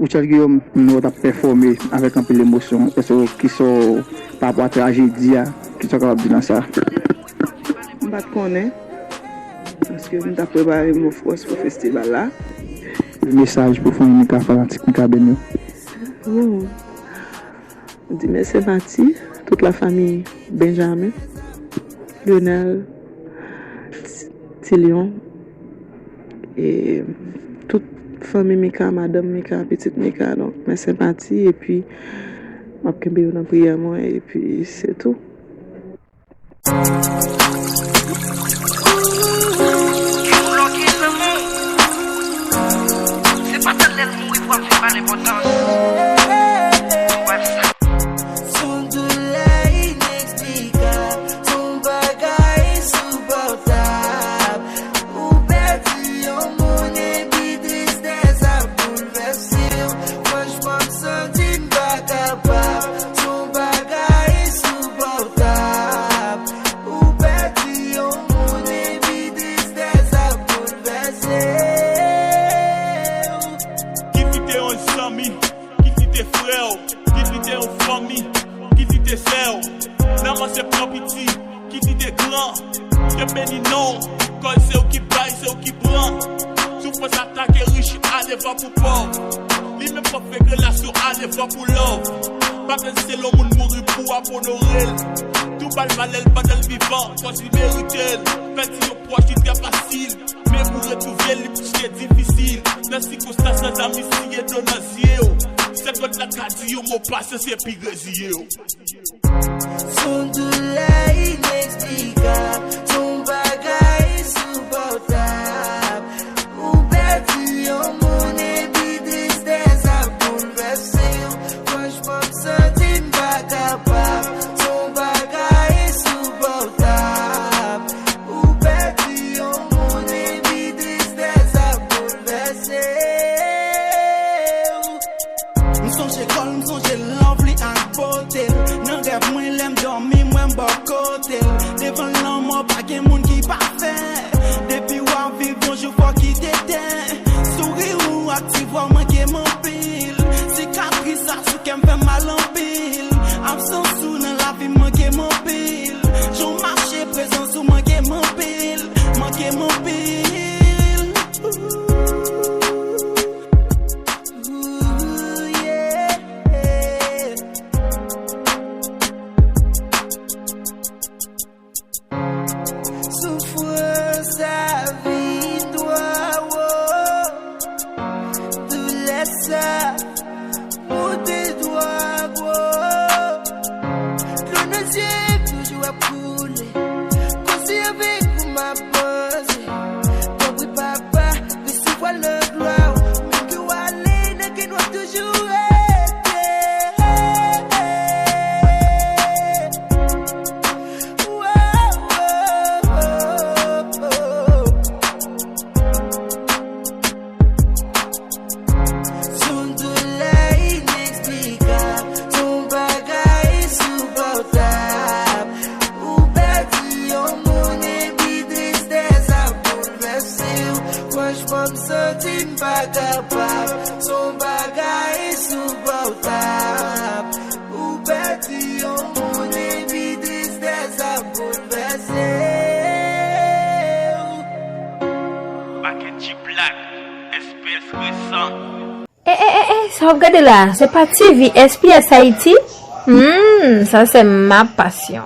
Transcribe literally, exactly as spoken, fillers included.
Richard Guillaume, m wè w t ap pèfòme avèk anpil emosyon. Èske w, kisa w, pa rapò a trajedi a, kisa w kapab di nan sa? M pa t konnen, paske m t ap prepare m, of course, pou festival la. Mesaj pou fanmi Mika, fanatik Mikaben yo. Oh. M di mèsi Pati, tout la fanmi Benjamin, Lionel, Ti Lion, e tout fanmi Mika, madanm Mika, pitit Mika. Donk, mèsi Pati, epi m ap kenbe yo nan priyè mwen, epi se tou. Se pa tann lè l mouri pou ap vin ba l enpòtans. Ou wè sa. Son doulè ineksplikab, son bagay insipòtab. Ou pèdi yon moun epi tristès ap boulvèse w. Franchman, m santi m pa kapab. Son bagay insipòtab. Ou pèdi yon moun epi tristès ap boulvèse w. Kit li te yon zanmi, kit li te frè w, kit li te yon fanmi, kit li te sè w. Nan manje pran piti, kit li te gran, ke beni non w. Kòz se w ki bay, se w ki pran. Soufrans atake rich, ale van pou pòv. Li menm p ap fèk relasyon, ale van pou love. Pa kite se lè moun mouri pou w ap onore l. Tou ba l valè l pandan l vivan, kòz li merite l. Pèdi yon pwòch li trè fasil, men pou retwouve l li plis ke difisil. Nan sikonstans, nan zanmi siye dlo nan zye w. Sèl lòt la ka di yon mo pasyans epi reziye w. Son doulè ineksplikab, son bagay insipòtab. Ou pèdi yon moun epi tristès ap boulvèse w. Franchman, m santi m pa kapab. Son bagay insipòtab. Ou pèdi yon moun epi tristès ap boulvèse w. M sonje kò l, m sonje love li ak bote l. Nan rèv mwen, lè m dòmi, m wè m bò kote l. Devan lanmò, pa gen moun ki pafè. Depi w ap viv, yon jou fò kite tè. Souri ou ak ti vwa w manke m anpil. Sikatris sa sou kè m fè m mal anpil. Absans ou nan lavi m manke m anpil. Jan w mache, prezans ou manke m anpil. Manke m anpil. Ooh, yeah. Soufrans sa vin twò wo. Doulè sa monte twò wo. Dlo nan zye m toujou ap koule. Kòm si avèk ou m ap panse. Tanpri papa, resevwa l nan glwa w. Menm ke w ale, nan kè n w ap toujou rete. Wowowowo. Son doulè ineksplikab, son bagay insipòtab. Ou pèdi yon moun epi tristès ap boulvèse w. Franchman, m santi m pa kapab. Son bagay insipòtab. Ou pèdi yon moun epi tristès ap boulvèse w. Back in G Black, S P S resan. E, e, e, e, sa w ap gade la, se pa T V S P S Haiti? Hmm, ça c'est ma passion.